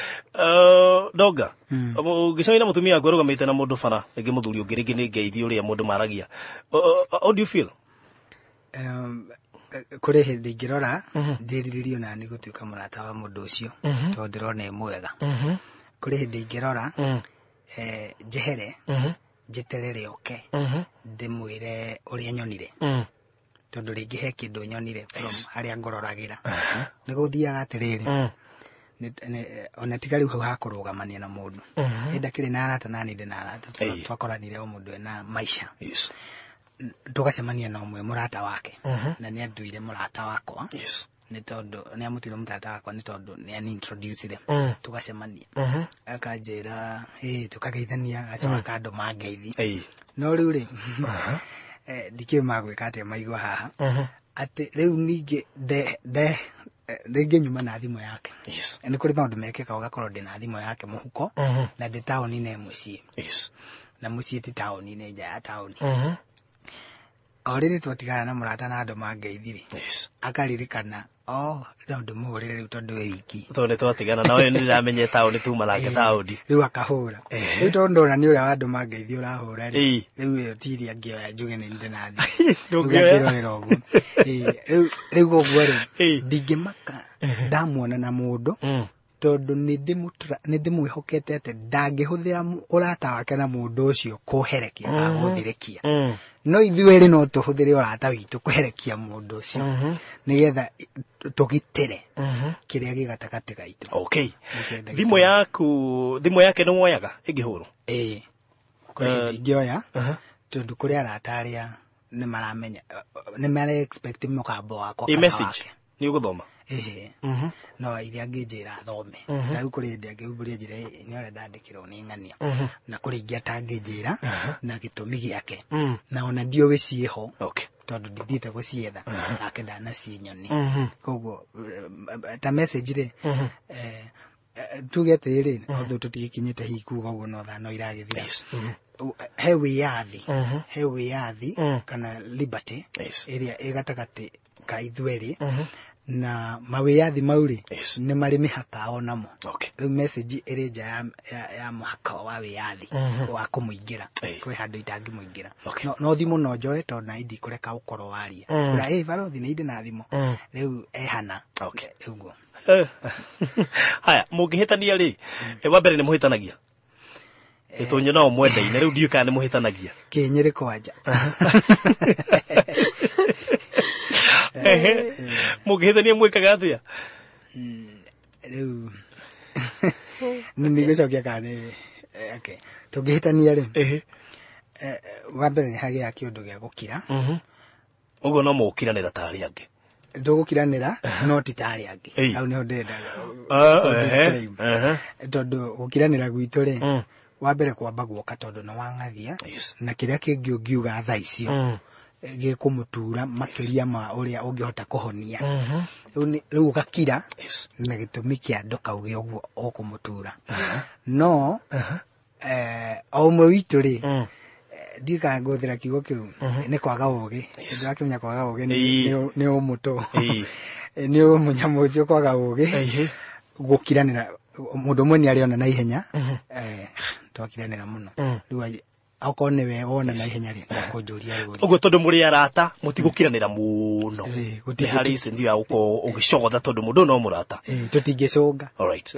Donga, ũngĩcemania na mũtumia waku arũgamĩte na mũndũ bara, rĩngĩ mũthuri ũngĩ, rĩngĩ nĩ ngeithi ũrĩa mũndũ maragia. How do you feel? Kũrĩ hĩndĩ ingĩrora ndĩrirĩrie ona nĩ gũtuĩka mũrata wa mũndũ ũcio, tondũ ndĩrona e mwega. Kũrĩ hĩndĩ ingĩrora, njehere, njeterere oke, ndĩmwĩre ũrĩa nyonire, tondũ rĩngĩ he kĩndũ nyonire from harĩa ngororagĩra. Nĩ gũthiaga atĩrĩrĩ, ona tiga rĩu hau hakũrũgamania na mũndũ, ĩ ndakĩrĩ na arata na niĩ ndĩ na arata. Twakoranire o mũndũ ena maica. Tũgacemania na ũmwe mũrata wake, na nĩ anduire mũrata wakwa, nĩ tondũ nĩ amũtuire mũrata wakwa, nĩ tondũ nĩ ani-introducire. Tũgacemania, akanjĩra ĩ, tũkageithania, agacoka akandũma ngeithi. No rĩu rĩ, ndikĩũĩ magwĩka atĩa maigua haha, atĩ rĩu ningĩ nde nde rĩngĩ nyuma na thimũ yake. Nĩ kũrĩ maũndũ mekĩka ũgakorwo ndĩ na thimũ yake mũhuko, na ndĩ taũni-inĩ mũciĩ, na mũciĩ ti taũni-inĩ, nja ya taũni. O rĩrĩ twatigana na mũrata na andũ mangeithi rĩ, akaririkana, o no ndĩmũhũrĩre rĩu tondũ wĩ wiki. Tondũ nĩ twatigana na ũyũ, nĩ ndĩramenye taũni tuma nake taũni. Rĩu akahũra. Rĩu tondũ ndona nĩ ũrĩa wa andũ mangeithi ũrahũra rĩ, rĩu ĩyo ti iria ngĩoya njuge nĩ ndĩ na thimũ. Rĩu Ndũngĩoya. akĩrorera ũguo. Rĩu ũguo rĩ, ndingĩmaka ndamuona na mũndũ, tondũ nĩ ndĩmwĩhokete atĩ ndangĩhũthĩra ũrata wake na mũndũ ũcio kũherekia kana gũthirĩkia. No ithuĩ erĩ no tũhũthĩre ũrata witũ kũherekia mũndũ ũcio, nĩgetha tũgitĩre kĩrĩa gĩ gatagatĩ gaitũ. Nĩkĩenda. Thimũ yaku, thimũ yake nĩ woyaga ĩngĩhũrwo? Ĩĩ, kũrĩ hĩndĩ ingĩoya, tondũ kũrĩ arata arĩa nĩ maramenya, nĩ mara expect mũgambo wakwa Ĩ kana message wake. Nĩ ũgũthoma? Ĩhĩ, no iria angĩnjĩra thome. Ta rĩu kũrĩ hĩndĩ angĩhumbũria njĩra, "Ĩ, nĩ ũrĩa ndandĩkĩrwo nĩ ng'ania," na kũrĩ ingĩ atangĩnjĩra na gĩtũmi gĩake, na ona ndiũĩ ciĩho, tondũ ndithiĩte gũcietha, nake ndanacinyoni. Koguo ta message rĩ, tuge atĩrĩrĩ, although tũtigĩkinyĩte hihi kuga ũguo, no thaa no iragĩthira, he wĩyathi kana liberty ĩrĩa ĩ gatagatĩ ka ithuerĩ, na mawĩyathi mau rĩ, nĩ marĩ mĩhaka o namo. Rĩu message ĩrĩ nja ya mũhaka wa wĩyathi wa kũmũingĩra. Kwĩ handũ itangĩmũingĩra. No thimũ no njoe, tondũ na ndikũreka ũkorwo waria ũrĩa, "Ĩ barothi, nĩ indĩ na thimũ rĩu ehana." Ũguo. Haya, mũngĩhĩtania rĩ, wa mbere nĩ mũhĩtanagia? Tũnyũ no mwendaine, rĩu ndiũĩ kana nĩ mũhĩtanagia. Kĩnyĩrĩ kwanja. Ehe. Mũngĩhĩtania mwĩkaga atĩa? Rĩu nĩ gũcokia kana nĩ okay, tũngĩhĩtania rĩ, wa mbere nĩ hagĩa kĩũndũ gĩa gũkira. Ũguo no mũgũkiranĩra ta arĩa angĩ? Ndũgũkiranĩra, no ti ta arĩa angĩ. Hau nĩho ndĩrenda kũ-disclaim. Tondũ gũkiranĩra gwitũ rĩ, wa mbere kwamba guoka tondũ nĩ wang'athia, na kĩrĩa kĩngĩ ũngiuga thaa icio gĩkũmũtura makĩria ma ũrĩa ũngĩhota kũhonia. Rĩu ũgakira na gĩtũmi kĩa ndũkauge ũguo ũkũmũtura. No o ũmwe witũ rĩ, ndikaga ngũhũthĩra kiugo kĩu nĩ kwaga ũgĩ. Ndĩrakĩmenya kwaga ũgĩ nĩ ũmũtũ, nĩ ũmũnyamũ ũcio kwaga ũgĩ. Gũkiranĩra mũndũ ũmwe nĩ arĩona na ihenya, twakiranĩra mũno. Rĩu okorwo nĩwe wona na ihenya rĩ, ndakũnjũria rũri. Ũguo tondũ mũrĩ arata mũtigũkiranĩra mũno? Ĩĩ, nĩ harĩ sense ya gũkorwo ũgĩcogotha tondũ mũndũ ũyũ no mũrata. Ĩĩ, tũtingĩcũnga. Alright.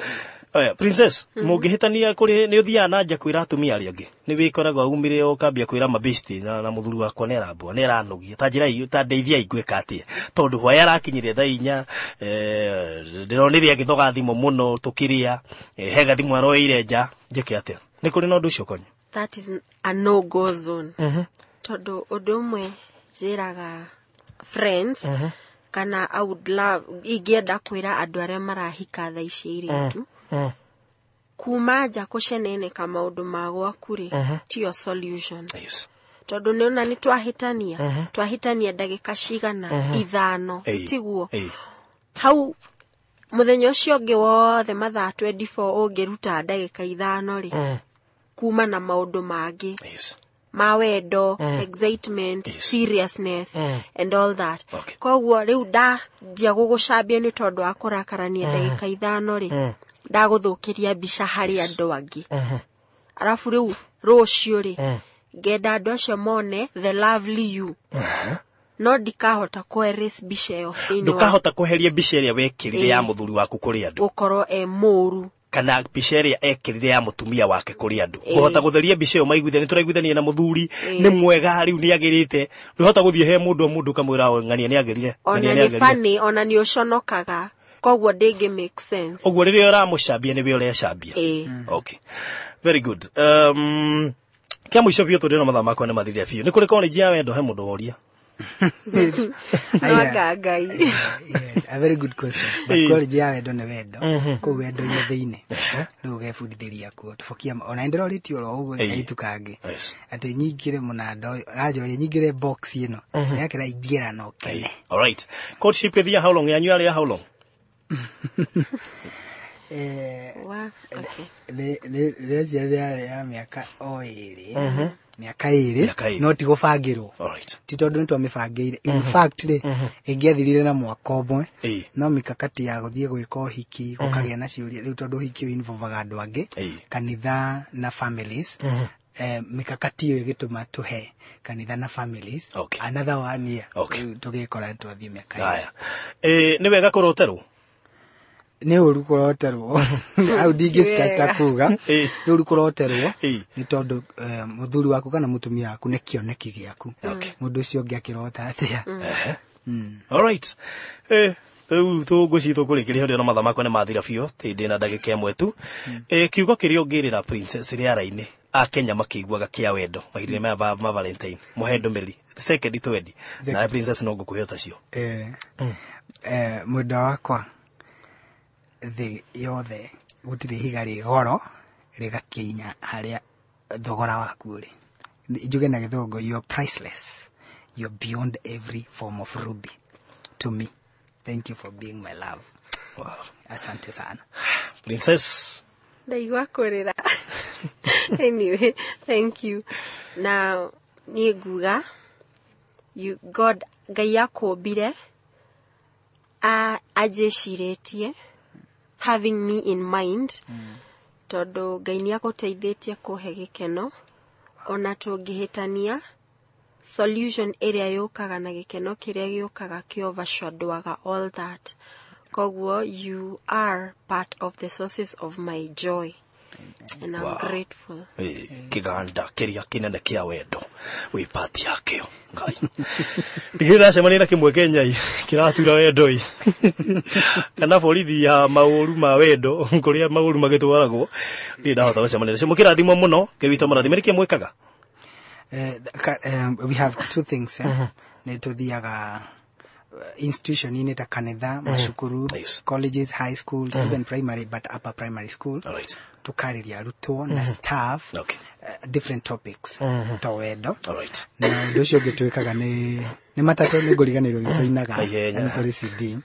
Aya, Princess, mũngĩhĩtania kũrĩ nĩ ũthiaga na nja kwĩra atumia arĩa angĩ? Nĩ wĩkoraga umire ũkambia kwĩra mabesti na mũthuri wakwa nĩ arambua, nĩ aranogia. Ta njĩra ta ndeithiai ngwĩka atĩa? Tondũ hwaĩ arakinyire thaa 4, ndĩronire agĩthoga thimũ mũno tũkĩrĩa, he gathimũ aroeire nja, njĩke atĩa? Nĩ kũrĩ na ũndũ ũcio konyo? That is a no go zone. Tondũ ũndũ ũmwe njĩraga friends, kana I would love, ingĩenda kwĩra andũ arĩa marahika thaa ici airĩtu, kuma nja kũceneneka maũndũ ma gwaku rĩ, tiyo solution. Tondũ nĩona nĩ twahĩtania ndagĩka cigana 5, tiguo? Hau mũthenya ũcio ũngĩ wothe mathaa 24 ũngĩruta ndagĩka 5 rĩ, kuma na maũndũ mangĩ ma wendo, excitement, seriousness and all that. Koguo rĩu ndanjia gũgũcambia nĩ tondũ wa kũrakarania ndagĩka 5 rĩ, ndagũthũkĩria mbica harĩ andũ angĩ. Arabu rĩu rũciũ rĩ, ngenda andũ acio mone the lovely you. No ndikahota kũ-erase mbica ĩyo thĩinĩ wa Ndũkahota kweheria mbica ĩrĩa wekĩrire ya mũthuri waku kũrĩ andũ. Gũkorwo e mũru. Kana mbica ĩrĩa ekĩrire ya mũtumia wake kũrĩ andũ. Kũhota gũtheria mbica ĩyo maiguithanie, nĩ tũraiguithania na mũthuri, nĩ mwega rĩu nĩ agĩrĩte. Ndũhota gũthiĩ he mũndũ o mũndũ ũkamwĩra ng'ania nĩ agĩrire, Ona ng'ania nĩ nĩ agĩrire. funny, ona nĩ ũconokaga. Koguo ndĩngĩ make sense. Ũguo rĩrĩa ũramũcambia nĩwe ũrecambia. Okay. Very good. Kĩa mũico biũ tondũ na mathaa makwa nĩ mathirire biũ. Nĩ kũrĩ college ya wendo he mũndũ woria? No anga Ngai. Yes, a very good question. But college ya wendo nĩ wendo. Kũu wendo-inĩ thĩinĩ. Rĩu ũgebundithĩria kuo. Tũbokia ona nĩndĩrorĩtio oro ũguo airĩtu kangĩ. Atĩ nyingĩre mũnanda ũyũ, aranjũragia nyingĩre box ĩno. Yakĩra ingĩra na ũkene. All right. Courtship ĩthiaga how long? Yanyu yarĩ ya how long? Okay. Rĩciria rĩarĩ ya mĩaka o ĩrĩ. Mĩaka ĩrĩ, Mĩaka ĩrĩ. no ti gũbangĩrwo. All right. Ti tondũ nĩ twamĩbangĩire. In fact rĩ, ĩngĩathirire na mwaka ũmwe, no mikakati ya gũthiĩ gwĩka ũhiki, gũkagĩa na ciũria, rĩu tondũ ũhiki ũinvolvaga andũ angĩ, kanitha na families, mikakati ĩyo ĩgĩtũma tũhe kanitha na families another 1 year. Rĩu tũgĩkora nĩ twathiĩ mĩaka ĩrĩ. Haya. Nĩ wega kũroterwo? Nĩ ũru kũroterwo. Hau ndingĩcita kuga. Nĩ ũru kũroterwo, nĩ tondũ mũthuri waku kana mũtumia waku nĩ kĩoneki gĩaku. Mũndũ ũcio ũngĩ akĩrota atĩa? All right. Rĩu tũngũci tũkũrĩkĩria hĩndĩ ĩno mathaa makwa nĩ mathira biũ, ndĩ na ndagĩka ĩmwe tu. Kiugo kĩrĩa ũngĩrĩra Princess rĩara-inĩ a Kenya makĩiguaga kĩa wendo mahinda-inĩ maya ma Valentine, mũhe ndũmĩrĩri second twendi. Nawe Princess no ngũkũhe ta cio. Mwendwa wakwa, thĩ yothe gũtirĩ ihiga rĩ goro rĩgakinya harĩa thogora waku ũrĩ. Njuge na gĩthũngũ, you are priceless. You are beyond every form of ruby to me. Thank you for being my love. Wow. Asante sana. Princess. Ndaigua kũrĩra. Anyway, thank you. Na niĩ nguga, you, God, Ngai akũmbire, anjĩcirĩtie, having me in mind, tondũ Ngai nĩ agũteithĩtie kũhe gĩkeno, ona tũngĩhĩtania, solution ĩrĩa yũkaga na gĩkeno kĩrĩa gĩũkaga kĩ-overshadowaga all that. Koguo you are part of the sources of my joy. And I'm grateful. Kĩganda kĩrĩa kĩnene kĩa wendo wĩ pati yakĩo. Ngai, ndigĩ ndacemania na kĩmwe Kenya ĩ kĩratura wendo ĩ kana borithi ya maũru ma wendo kũrĩa maũru magĩtwaragwo, ndirĩ ndahota gũcemania nacio. Mũkĩrathimwo mũno, Ngai witũ mũrathime. Nĩkĩ mwĩkaga? We have two things, eh? Nĩ tũthiaga institution-inĩ ta kanitha, macukuru, colleges, high schools, even primary, but upper primary school, tukarĩria arutwo na staff different topics ta wendo. Na ũndũ ũcio ũngĩ twĩkaga nĩ matatũ, nĩ ngũriganĩrwo nĩ tũinaga Na ihenya. Na nĩ tũrĩ CD,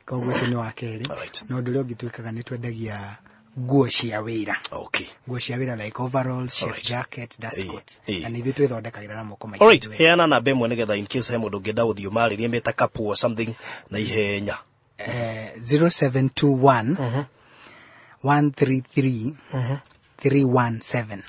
koguo ũcio nĩ wa kerĩ. Na ũndũ ũrĩa ũngĩ twĩkaga nĩ twendagia nguo cia wĩra, nguo cia wĩra like overalls, chef jackets, dust coats, na nĩ ithuĩ twĩthondekagĩra na moko maitũ ithuĩ. Heana namba ĩmwe nĩgetha in case he mũndũ ũngĩenda gũthiĩ ũmarĩrie meta couple or something na ihenya. 0721 133 317.